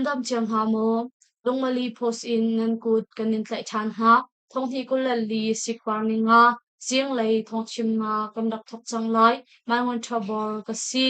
dam cio hna maw? Lungmali post in nan kut kan in tlaih ṭhan hna. Thonghnih 24 sikpar ni nga zinglei thawngchimnak kan rak thawk cang lai. Mai Ngun Ṭha Bor ka si.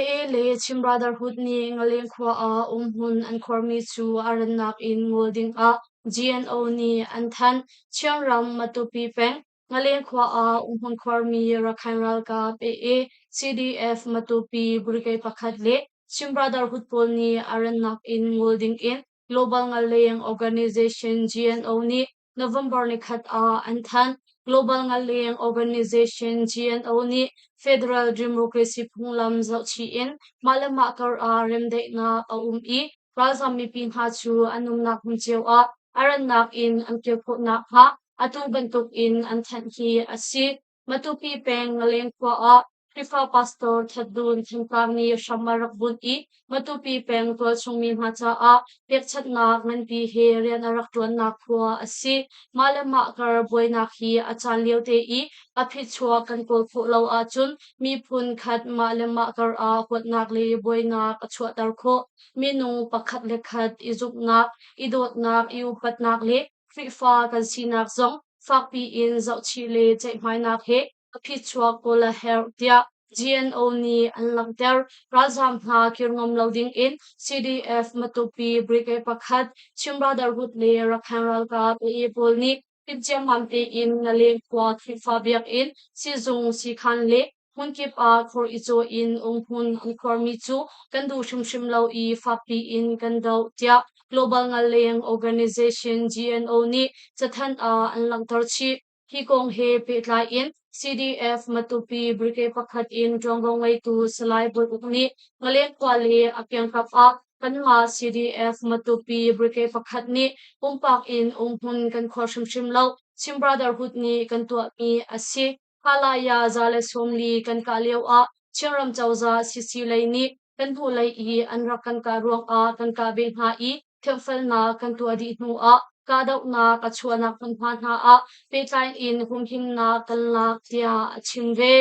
AA le Chin Brotherhood nih Ngaleng khua ah umhmun an khuarmi cu a rannak in ngol dingah GNO nih an thanh. Chinram Matupi peng Ngaleng khua ah umhmun khuarmi Rakhine ralkap AA, CDF Matupi Brigade pakhat le Chin Brotherhood pawl nih a rannak in ngol dingin Global Ngaleng Organization GNO nih November nikhat ah an thanh. Global Ngaleng Organization GNO nih Federal Democracy phunglam zohchih in mah le mah kar ah remdaihnak a um i ralzam mipi hna cu an umnak hmun cio ah a rannak in an kir khawh nakhnga atu bantuk in an thanh hi a si. Matupi peng Ngaleng khua ah Khrihfa pastor That Dun Thantlang nih hram a rak bunh i Matupi peng tualchung mi hna caah pekchanhnak nganpi he rian a rak ṭuannak khua a si. Mah le mah kar buainak hi a caan liote i a phichuak kan kawl khawh lo ahcun miphun khat mah le mah kar ah huatnak le buainak a chuahter khawh. Minung pakhat le khat i zumhnak, i dawtnak, i upatnak le Khrihfa kan sinak zong fakpi in zohchih le ceihmainak he a phichuak kawl a herh tiah GNO nih an langhter. Ralzaam hna kir ngam lo ding in CDF Matupi Brigade pakhat Chin Brotherhood le Rakhine ralkap AA pawl nih timhciammam tein Naleng khua Khrihfa biakinn, siizung, siikhan le hmunkip ah khor i caw in umhmun an khuarmi cu kan duh hrimhrim lo i fakpi in kan doh tiah Global Ngaleng Organization GNO nih cathanh ah an langhter chih. Hi kong he pehtlai in CDF Matupi Brigade pakhat in ṭuanvo ngeitu Salai Bawi Uk nih Ngaleng khua le a kiangkap ah kanmah CDF Matupi Brigade pakhat nih pumpak in umhmun kan khuar hrimhrim lo. Chin Brotherhood nih kan tuahmi a si. Kalaya 140 kan kah lioah Chinram cozah CC lei nih kan hnulei i an rak kan kah ruangah kan kah ve hna i thianghfelnak kan tuah dih hnuah kahdohnak a chuahnak hmunhma hna ah pehtlai in humhimnak kan lak tiah a chim ve.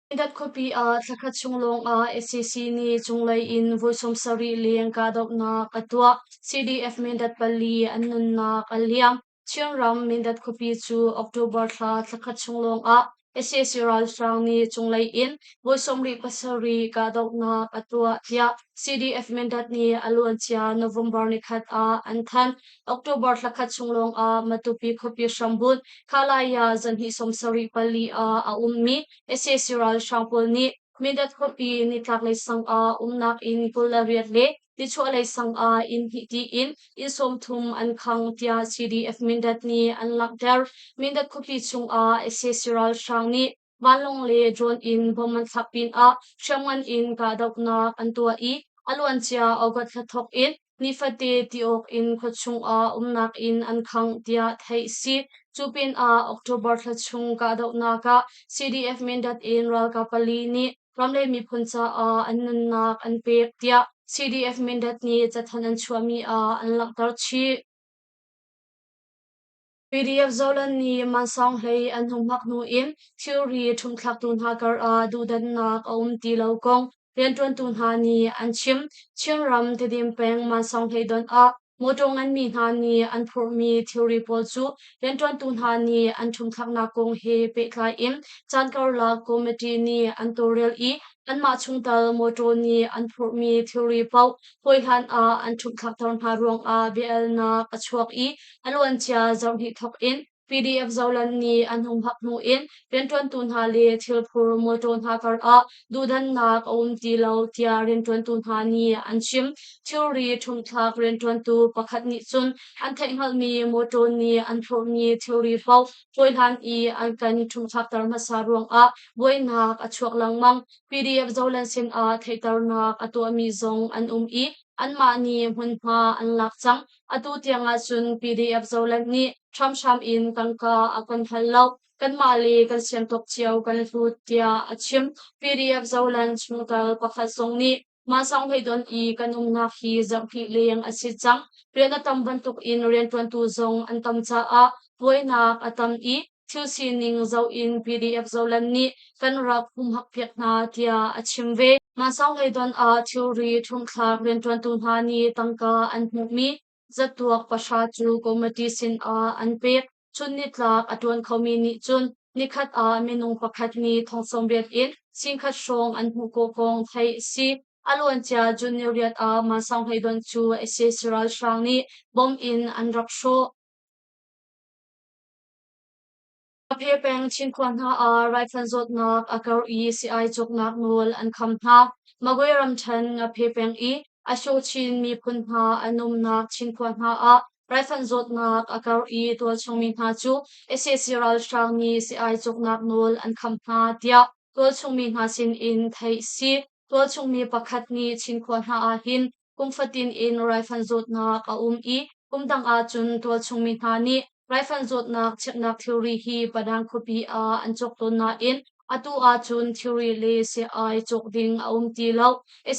Mindat khuapi ah thlakhat chung lawngah sac nih cunglei in voi 70 leng kahdohnak a tuah. CDF Mindat pali an nunnak a liam. Chinram Mindat khuapi cu October thla thlakhat chung lawngah sac ralhrang nih cunglei in voi 77 kahdohnak a tuah tiah CDF Mindat nih a luancia November nikhat ah an thanh. October thlakhat chung lawngah Matupi khuapi hrambunh Khalaya zanhnih 74 ah a ummi sac ralhrang pawl nih Mindat khuapi nitlaklei sang ah umnak inn 28 le nichuahlei sang ah inn hnih tiin inn 30 an khang tiah CDF Mindat nih an langhter. Mindat khuapi chungah sac ralhrang nih vanlawng le drone in bom an thlak pinah hriamngan in kahdohnak an tuah i a luancia August thla thawk in nifate ti awk in khuachung ah umnak inn an khangh tiah theih si. Cu pinah October thla chung kahdohnak ah CDF Mindat in ralkap pali nih ram le miphun caah an nunnak an pek tiah CDF Mindat nih cathanh an chuahmi ah an langhter chih. PDF Zoland nih Mansawng hlei an humhak hnu in thilri ṭhumthlaktu hna karah duhdanhnak a um ti lo kong rianṭuantu hna nih an chim. Chinram Tedim peng Mansawng hlei donh ah mawṭaw nganmi hna nih an phurhmi thilri pawl cu rianṭuantu hna nih an ṭhumthlaknak kong he pehtlai in caan karlak committee nih an tawlrel i anmah chungtel mawṭaw nih an phurhmi thilri paoh hawihlan ah an ṭhumthlakter hna ruangah bia-alnak a chuak i A luancia zarhhnih thawk in PDF Zoland nih an humhak hnu in rianṭuantu hna le thilphur mawṭaw hna karah duhdannak a um ti lo tiah rianṭuantu hna nih an chim. Thilri ṭhumthlak rianṭuantu pakhat nih cun an theihhngalhmi mawṭaw nih an phurhmi thilri paoh hawihlan i an kan ṭhumthlakter hmasa ruangah buainak a chuak lengmang. PDF Zoland sinah theihternak a tuahmi zong an um i anmah nih hmunhma an lak cang. Atu tiang ahcun PDF Zoland nih hramhram in tangka a kan hal lo. Kanmah le kan siantawk cio kan hlut tiah a chim. PDF Zoland chungtel pakhat zong nih mah Sanghleidon i kan umnak hi zarhhnih leng a si cang. Rian a tam bantuk in rianṭuantu zong an tam caah buainak a tam i. thil sining zoh in PDF Zoland nih kan rak humhakpiak hna tiah a chim ve. Mansang Leidon ah thilri ṭhumhthlak rianṭuantu hna nih tangka an hmuhmi zatuak pahra cu committee sinah an pek. Chun nitlak a ṭuan khomi nih cun nikhat ah minung pakhat nih thong 80 in 10,000 hrawng an hmuh khawh kong theih a si. A luancia June ni riat ah Mansang Hleidon cu sac ralhrang nih bom in an rak hrawh. Aphe peng Cinkhua hna ah raifanh zawtnak a karh i sii-ai cawknak nawl an kham hna. Magwe ramṭhen Ngaphe peng i Asho Chin miphun hna an umnak Cinkhua hna ah raifanh zawtnak a karh i tualchung mi hna cu sac ralhrang nih sii-ai cawknak nawl an kham hna tiah tualchung mi hna sin in theih a si. Tualchung mi pakhat nih Cinkhua hna ahhin kum fatin in raifanh zawtnak a um i kum dang ahcun tualchung mi hna nih raifanh zawtnak cheknak thilri hi Padang khuapi ah an cawk tawn nain atu ahcun thilri le sii-ai cawk ding a um ti lo.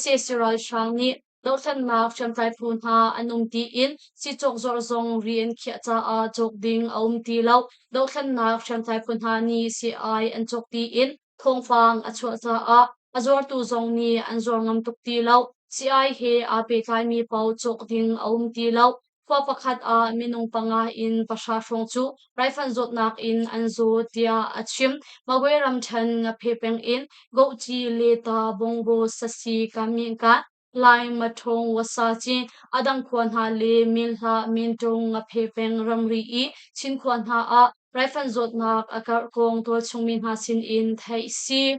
Sac ralhrang nih dothlennak hriamtlai phu hna an um tiin sii-cawk zuarh zong ri an khiah caah cawk ding a um ti lo. Dothlennak hriamtlai phu hna nih sii-ai an cawk tiin thawngpang a chuah caah a zuartu zong nih an zuar ngam tuk ti lo. Sii-ai he aa pehtlaimi paoh cawk ding a um ti lo. Khua pakhat ah minung panga in pahra hrawng cu raifanh zawtnak in an zaw tiah a chim. Magwe ramṭhen Ngaphe peng in Gohci, Leta, Bongbo, Sasi, Kamyinkan, Lai, Maṭhawng, Wasaci, a dang khua hna le Minhla, Minṭung, Ngaphe peng ramri i Cinkhua hna ah raifanh zawtnak a karh kong tualchungmi hna sinin theih a si.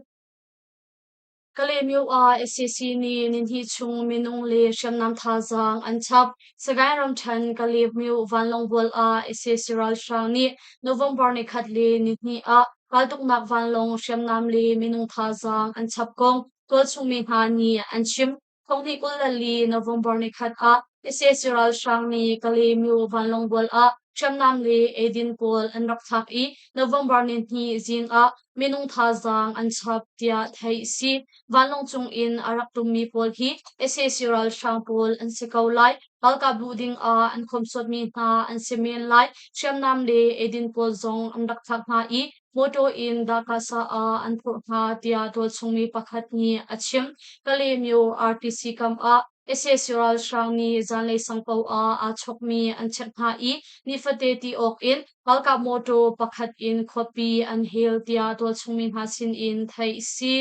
Kalaymyo ah sac nih nihnih chung minung le hriamnam thazaang an chap. Sagaing ramṭhen Kalaymyo vanlawng bual ah sac ralhrang nih November nikhat le nihnih ah raltuknak vanlawng hriamnam le minung thazaang an chap kong tualchungmi hna nih an chim. 2024 November nikhat ah sac ralhrang nih Kalaymyo vanlawng bual ah hriamnam le eidin pawl an rak thlak i November nihnih zing ah minung thazaang an chap tiah theih a si. Vanlawng cung in a rak tummi pawl hi sac ralhrang pawl an si ko lai. Ralkap luh ding ah an khawmsuatmi hna an si men lai. Hriamnam le eidin pawl zong an rak thlak hna i Mawṭaw in Dakasa ah an phurh hna tiah tualchungmi pakhat nih a chim. Kalaymyo RTC kam ah sac ralhrang nih zanlei sang paoh ah aa chokmi an chek hna i nifate ti awk in ralkap mawṭaw pakhat in khuapi an hel tiah tualchungmi hna sinin theih a si.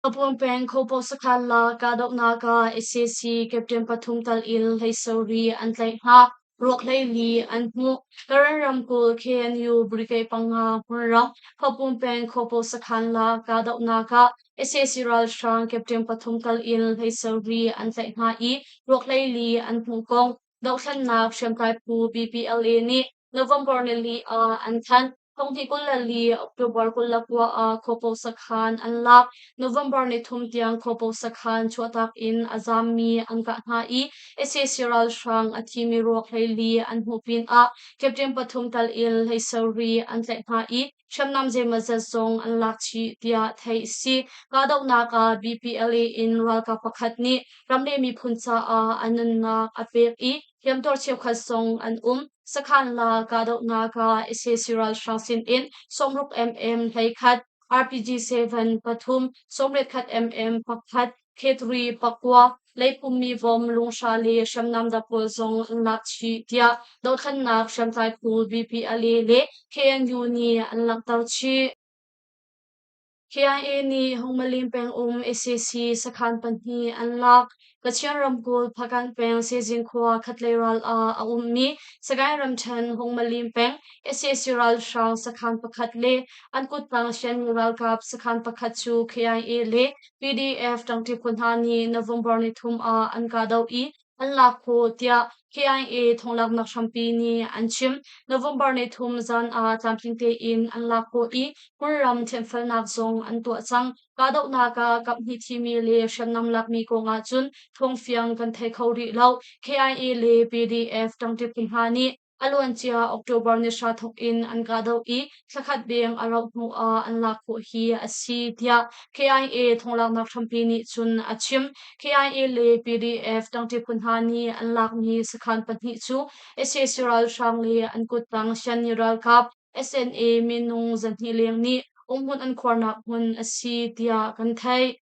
Kapuang peng Khopo sakhan la kahdohnak ah sac captain pathum tal in hleisarih an tlaih hna. Ruak 14 an hmuh. Karen ramkulh KNU brigade panga hmunram Khopung peng Khopo sakhan la kahdohnak ah sac ralhrang captain pathum tal in 17 an tlaih hna i ruak 14 an hmuh kong dohthlennak hriamtlai phu BPLA nih November nili ah an thanh. 2024 October 29 ah Khuapo sakhan an lak. November nithum tiang Khuapo sakhan chuahtak in a zaammi an kah hna i sac ralhrang a thimi ruak 14 an hmuh pinah captain pathum tal in 17 an tlaih hna i hriamnam zeimawzat zong an lak chih tiah theih a si. Kahdohnak ah BPLA in ralkap pakhat nih ram le miphun caah a nunnak a pek i hliamtuar cheukhat zong an um. Sakhan la kahdohnak ah sac ralhrang sinin 60 mm 11, RPG 7 pathum, 81 mm pakhat, K3 pakua, leipummi vom lunghra le hriamnam dap pawl zong an lak chih tiah dothlennak hriamtlai phu BPLA le KNU nih an langhter chih. KIA nih Hungmalin pengum sac sakhan pahnih an lak. Kachin ramkulh Hpakant peng Sezin khua khatlei ral ah a ummi Sagaing ramṭhen Hungmalin peng sac ralhrang sakhan pakhat le an kuttang Shan ralkap sakhan pakhat cu KIA le PDF ṭangṭi phu hna nih November nithum ah an kahdoh i an lak khawh tiah KIA thonglaknak hrampi nih an chim. November nithum zan ah tlamtling tein an lak khawh i hmunram thianhfelnak zong an tuah cang. Kahdohnak ah kaphnih thimi le hriamnam lakmi kong ahcun thawngfiang kan thei kho rih lo. KIA le PDF ṭangṭi phu hna nih A luancia October ni hra thawk in an kahdoh i thlakhat deng a rauh hnu ah an lak khawh hi a si, tiah KIA thonglaknak hrampi nih cun a chim. KIA le PDF ṭangṭi phu hna nih an lakmi sakhan pahnih cu sac ralhrang le an kuttang Shan-ni ralkap SNA minung 200 leng nih umhmun an khuarnak hmun a si, tiah kan theih.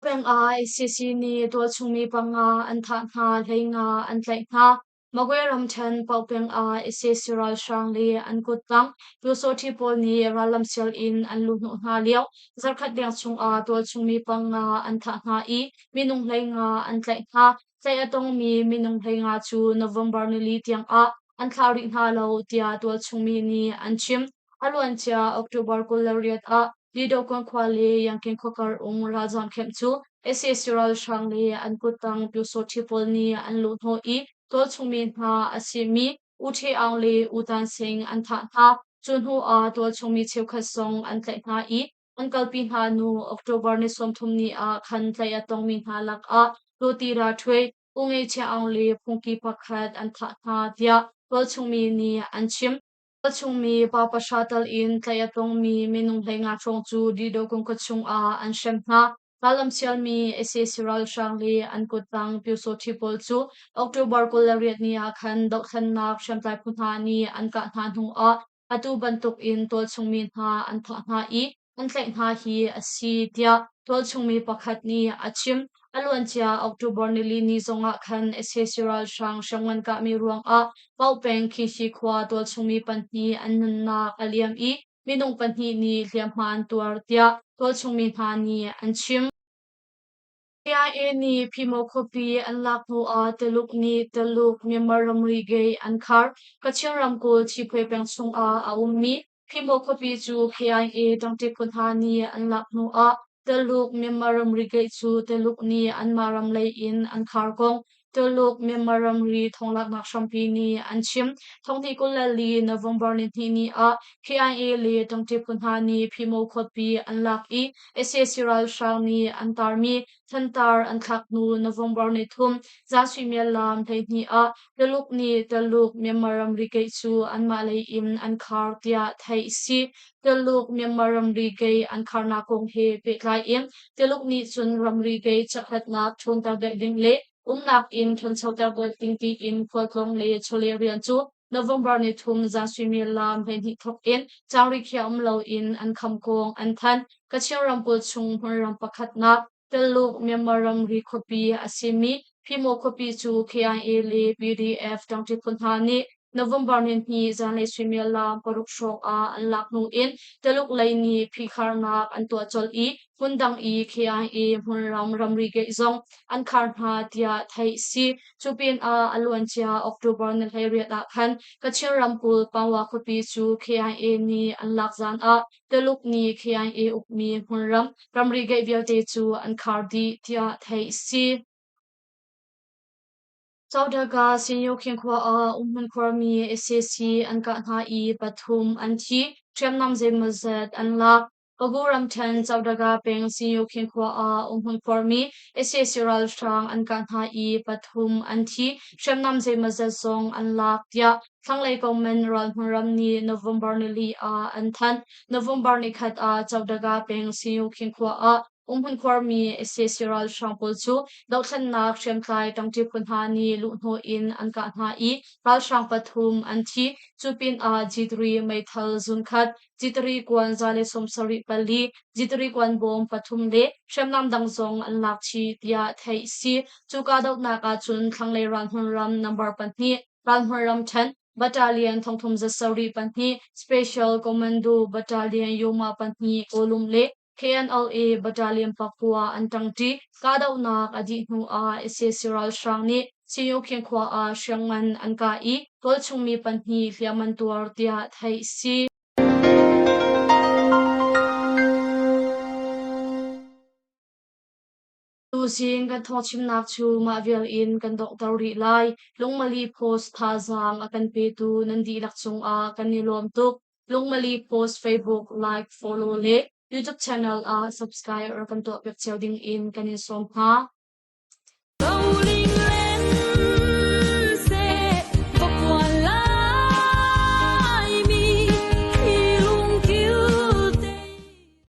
Peng ah sac nih tualchungmi panga an thah hna, 15 an tlaih hna. Magwe ramṭhen Paukpeng ah sac ralhrang le an kuttang Pyusawhti pawl nih rallam sial in an luhhnawh hna lio zarkhat deng chungah tualchungmi panga an thah hna i minung 15 an tlaih hna. Tlaih a tongmi minung 15 cu November nili tiangah an thlah rih hna lo tiah tualchungmi nih an chim. A luancia October 28 ah Lidokawn khua le Yankin khuakar um ralzaam camp cu sac ralhrang le an kuttang Pyusawhti pawl nih an luhhnawh i tualchungmi hna a simi U Htwe Aung le U Tan Sing an thah hna. Cu hnu ah tualchungmi cheukhat zong an tlaih hna i an kalpi hna hnu October ni 30 ni ah khan tlaih a tongmi hna lakah Loti Ra Htwe, U Ngei Chia Aung le phungki pakhat an thah hna tiah tualchungmi nih an chim. A chungmi pa pahra tal in tlaih a tongmi minung 15 hrawng cu Didokung khua chungah an hrem hna. Rallam sialmi sac ralhrang le an kuttang Pyusawhti pawl cu October 28 ni ah khan dohthlennak hriamtlai phu hna nih an kah hna hnu ah atu bantuk in tualchungmi hna an thah hna i an tlaih hna hi a si tiah tualchungmi pakhat nih a chim. A luancia October nili ni zongah khan sac ralhrang hriamngan kahmi ruangah Paopeng Khishi khua tualchungmi pahnih an nunnak a liam i minung pahnih nih hliamhma an tuar tiah tualchungmi hna nih an chim. KIA nih Phimo khuapi an lak hnuah Tuluk nih Tuluk Myanmar ramri gate an khar. Kachin ramkulh Thiphuai peng chungah a ummi Phimo khuapi cu KIA ṭangṭi phu hna nih an lak hnuah Tuluk Myanmar ramri gate cu Tuluk nih anmah ram lei in an khar kong Tuluk Myanmar ramri thonglaknak hrampi nih an chim. 2024 November nihnih ni ah KIA le ṭangṭi phu hna nih Phimo khuapi an lak i sac ralhrang nih an tarmi thantar an thlak hnu November nithum zan suimilam 12 ah Tuluk nih Tuluk Myanmar ramri gate cu anmah lei in an khar tiah theih a si. Tuluk Myanmar ramri gate an kharnak kong he pehtlai in Tuluk nih cun ramri gate chakhatnak ṭhawnter deuh ding le umnak inn ṭhanchoter deuh ding tiin khualtlawng le chawleh rian cu November nithum zan suimilam 12 thawk in cangri khiah um loin an kham kong an thanh. Kachin ramkulh chung hmunram pakhatnak Tuluk Myanmar ramri khuapi a simi Phimo khuapi cu KIA le PDF ṭangṭi phu hna nih November nihnih zanlei suimilam 6 hrawng ah an lak hnu in Tuluk lei nih phihkharnak an tuah colh i hmundang i KIA hmunram ramri gate zong an khar hna tiah theih a si. Cu pinah a luancia October ni 18 ah khan Kachin ramkulh Pangwa khuapi cu KIA nih an lak zan ah Tuluk nih KIA ukmi hmunram ramri gate vialte cu an khar dih tiah theih a si. Cawdaga Sinyokhin khua ah umhmun khuarmi sac an kah hna i pathum an thi. Hriamnam zeimawzat an lak. Pagu ramṭhen Cawdaga peng Sinyokhin khua ah umhmun khuarmi sac ralhrang an kah hna i pathum an thi. Hriamnam zeimawzat zong an lak tiah thlanglei Kongmen ralhmun ram nih November nili ah an thanh. November nikhat ah Cawdaga peng Sinyokhin khua ah Umhmun khuarmi sac ralhrang pawl cu dohthlennak hriamtlai ṭangṭi phu hna nih luhhnawh in an kah hna i ralhrang pathum an thi. Cu pinah G3 meithal zunkhat, G3 kuan 174, G3 kuan bawm pathum le hriamnam dang zong an lak chih tiah theih a si. Cu kahdohnak ahcun thlanglei ralhmun ram number pahnih ralhmun ramṭhen Battalion 3172, Special Commando Battalion Yoma pahnih Kawlum le KNLA Battalion pakua an ṭangṭi. Kahdohnak a dih hnu ah sac ralhrang nih Siyokhin khua ah hriamngan an kah i tualchung mi pahnih hliam an tuar tiah theih a si. Tuzing kan thawngchimnak cu mah vial in kan donghter rih lai. Lungmali Post thazaang a kan petu nan dihlak cungah kan i lawm tuk. Lungmali Post Facebook like, follow le YouTube channel ah subscribe rak kan tuahpiak cio ding in kan in sawm hna.